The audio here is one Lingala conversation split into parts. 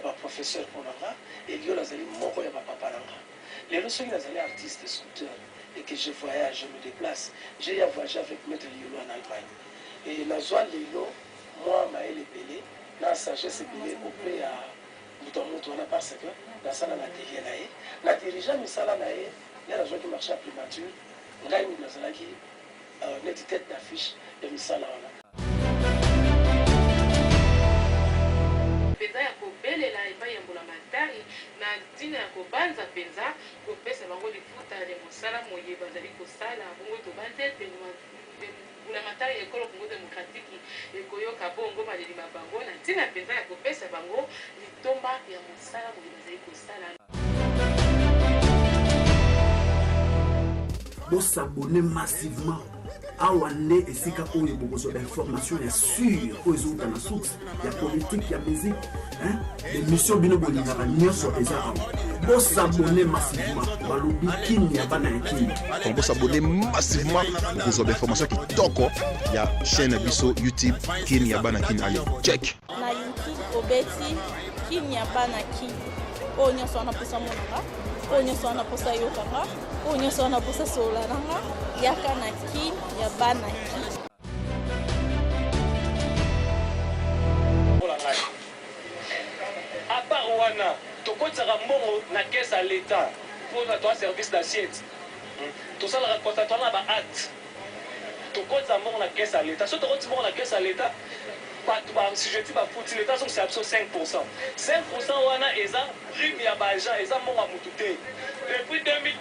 ba professeur mpo na nga, Eliolo azali moko ya ba papa na nga. Lelo soki nazali artiste sculpteur et que je voyage, je me deplace, j'ai eu à voyager avec maitre Liyolo en Allemagne et nazwa lelo mwa mayele ebele na sagesse ebele auprès ya moto ya moto wana parce que nasala na atelier na ye, na dirigea misala na ye nde nazwaki marche ya primature, ngai moto nazalaki neti tete d'affiche ya misala wana. Mpenza ya kobelela epai ya mbulamatari na ntina ya kobanza mpenza kopesa bango lifuta lya mosala moye bazali kosala. Bongo tobanzi ete mbulamatari ya Ekolo Congo demokratiki ekoyoka bongo maleli ma bango na ntina mpenza ya kopesa bango litomba ya mosala moye bazali kosala. Bo s'abonner massivement awa nde esika oyo bokozwa ba information ya sur oyo ezowuta na source ya politique ya musique, hein? L'émission bino bolingaka nyonso eza awa. Bo s'abonner massivement, balobi Kin ya bana ya Kin. Donc bo s'abonner massivement, bokozwa ba information kitoko ya chaîne na biso YouTube Kin ya bana Kin. Allez, check. Na YouTube obeti Kin ya bana Kin, oyo nyonso wana mposa monanga, oyo nyonso wana mposa yokanga, oyo nyonso wana mposa solola nanga, yaka na Kin ya bana Kin. Mpo na ngai, à part wana tokotisaka mbongo na caisse ya l'etat mpo na toa service d'assiette, tosalaka constat, toza na ba actes, tokotisa mbongo na caisse ya l'etat. Soki tokotisi mbongo na caisse ya l'etat, bato ba assujettis bafuti, l'etat azongisela biso 5%. 5% wana eza prime ya ba agents, eza mbongo ya mutu te. Depuis 2010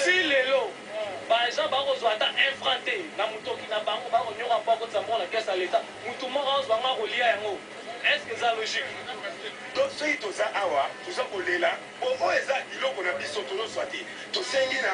ti lelo ba agents bakozwa ata 1 franc te na motoki na bango, bakonyoka mpo akotisa mbongo na caisse ya l'etat. Mutu moko azwa yango akolia yango, est ce que eza logique? Donc soki toza awa toza kolela po oyo eza biloko na biso tozozwa te. Tosengi na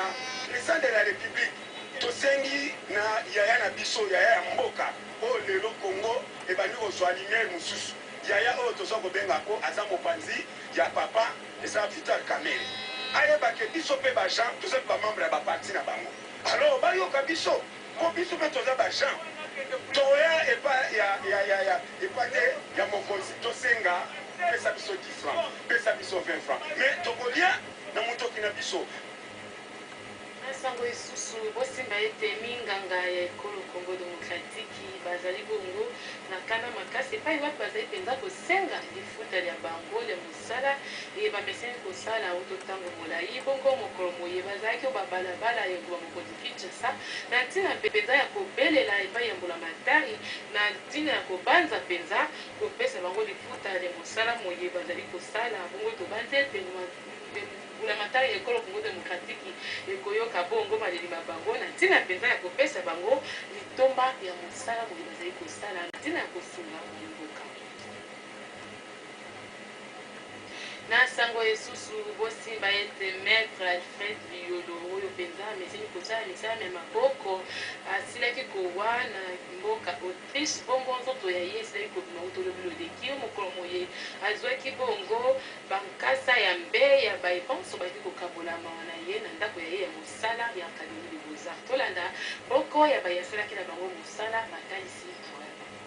president de la republique, tosengi na yaya na biso, yaya ya mboka oyo lelo Congo ebandi kozwa lumière mosusu, yaya oyo toza kobenga po aza mopanzi ya papa eza Vital Kamerhe, ayeba ke biso pe ba agents toza pe ba membres ya ba partis na bango, alors bayoka biso. Po biso pe toza ba gens tokoya epa ya ya ya ya epa te ya mokonzi tosenga pesa biso 10 francs pesa biso 20 francs mais tokolia na mutoki na biso. Na sango isusu, bosimba ete minganga ya ekolo Congo demokratiki bazali bongo na kanda makasi epayi wapi bazali penza kosenga lifuta lya bango lya mosala eye bameseni kosala wuto tango molayi. Bongo mokolo moye bazalaki o ba balabala ya engumba mokonzi Kinshasa, na ntina mpenza ya kobelela epai ya mbulamatari na ntina ya kobanza mpenza kopesa bango lifuta lya mosala moye bazali kosala. Bongo tobanzi ete mbulamatari ya Ekolo Congo demokratiki ekoyoka bongo maleli ma bango na ntina mpenza ya kopesa bango litomba ya mosala moye bazali kosala na ntina ya kosunga bayi mboka. Na sango esusu, bosimba ete Maitre Alfred Liyolo, oyo penza ameseni kosala misala mya maboko, asilaki kowa na mboka Autriche, bongo nzoto ya ye esilaki kobima wuto lobi loleki. O mokolo moye, azwaki bongo ba nkasa ya mbe ya baye banso bayaki kokabola mawa na ye na ndako ya ye ya mosala ya Academie des Beaux-Arts. Tolanda boko ya baye asalaki na bango mosala batalisi mawa ya bango.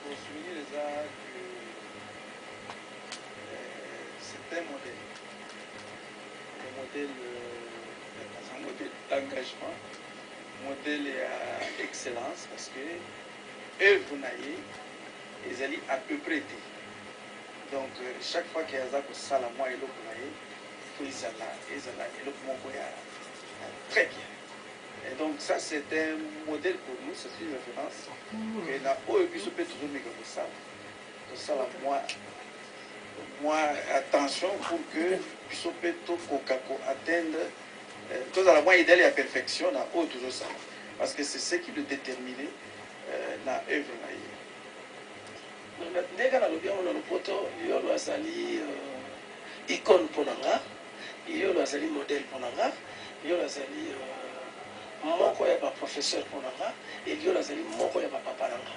Bon souvenir eza que c'est un modèle, un modèle un modèle d'engagement, modèle ya excellence parce que œuvre na ye ezali à peu près te. Donc chaque fois que aza kosala mwa eloko na ye, faut ezala ezala eloko moko ya très bien. Et donc ça c'est un modèle pour nous, c'est une référence que na oyo biso pe tozomeka kosala, tosala mwa mwa attention pour que biso pe tokoka ko atteindre, tozala mwa idéal ya perfection na oyo tozosala, parce que c'est ce qui le déterminait na œuvre na ye. Ndenge nalobi yango na lopoto, Liyolo azali icone mpo na nga, Liyolo azali modèle mpo na nga, Liyolo azali moko ya ba professeur mpo na nga, et Liyolo azali moko ya ba papa na nga.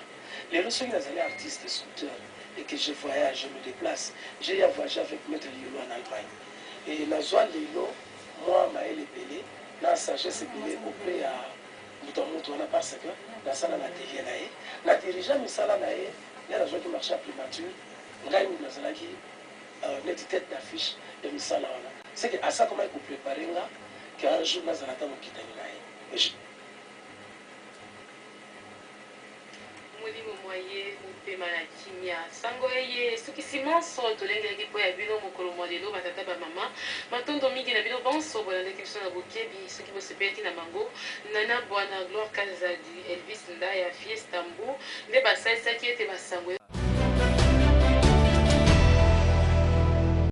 Lelo soki nazali artiste sculpteur et que je voyage, je me déplace, j'ai eu à voyager avec Maître Liyolo en Allemagne et nazwa lelo mwa mayele ebele. Na sagesse ebele auprès ya moto ya moto wana parce que nasala na atelier na ye, na dirigea misala na ye nde nazwaki marché ya primature. Ngai moto nazalaki neti tete d'affiche ya misala wana. Ce que asi akomaki ko preparer nga que un jour nazala ata mokitani na ye. Et je. Molimo mwa ye mopema na kimia. Sango eye esukisi manso tolengelaki mpo ya bino mokolo mwa lelo, ba tata ba mama. Matondo mingi na bino banso bolandaki biso na bokebi. Soki bosepelaki na mango, Nana Bwana, Gloire Kazadi, Elvis Ndaya, Fiesta Mbu nde basalisaki ete ba sango.